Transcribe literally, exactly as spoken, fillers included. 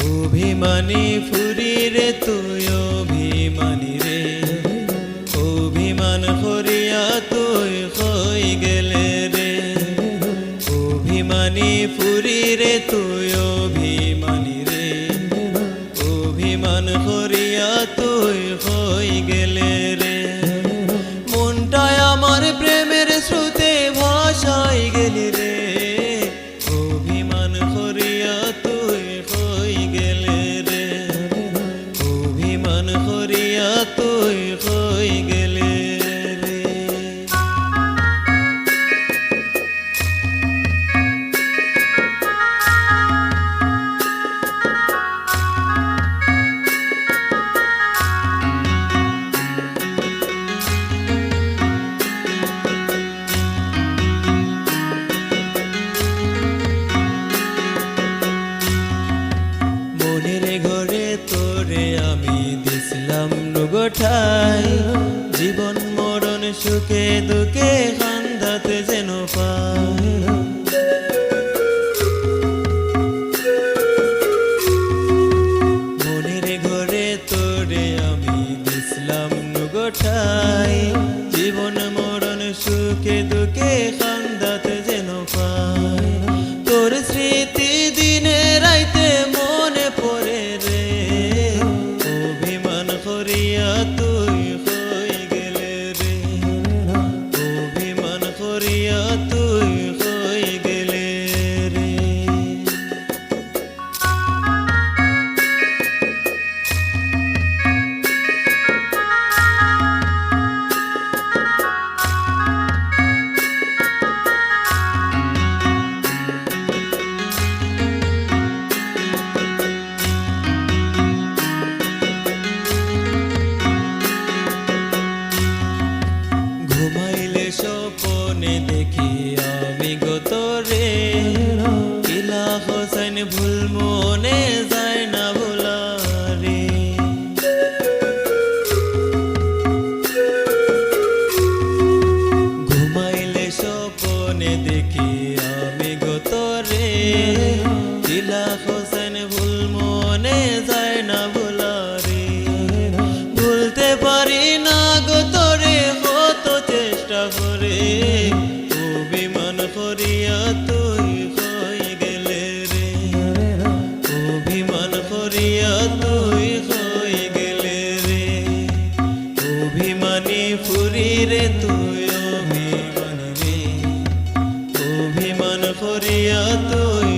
অভিমানী ফুরি রে তুই অভিমানী রে, অভিমান করিয়া তুই কই গেলে রে। অভিমানী ফুরি রে তুই অভিমানী রে, অভিমান করিয়া তুই কই গেলে রে। মনটায় আমার প্রেমের স্রোতে ভাসাই গেলি রে। অভিমান করিয়া তুই কই গেলে রে, অভিমান করিয়া তুই কই গেলে রে। মনের ঘরে তোরে আমি দিছলাম নুগো ঠাই, জীবন মরণ সুখে দুঃখে কান্দাত যেন পাই। মনের ঘরে তোরে আমি দিছলাম নুগো ঠাই, জীবন মরণ সুখে দুঃখে কান্দাত যেন পাই। তোর স্মৃতি দিনে রাইতে মনে পড়ে রে, অভিমান করিয়া তুই কই গেলে রে, অভিমান করিয়া তুই কই গেলে রে। ঘুমাইলে স্বপনে দেখি আমি গো তোরে, কিলা হোসেন ভুল মনে যায় না ভুলারে। ঘুমাইলে স্বপনে দেখি আমি গো তোরে, কিলা হোসেন ভুল মনে যায় না ভুলারে। ভুলতে পারি না গো তোরে, কত চেষ্টা করে, অভিমান করিয়া তুই কই গেলে রে, অভিমান করিয়া তুই কই গেলে রে। অভিমানী ফুরি রে তুই অভিমানী রে, অভিমান করিয়া তুই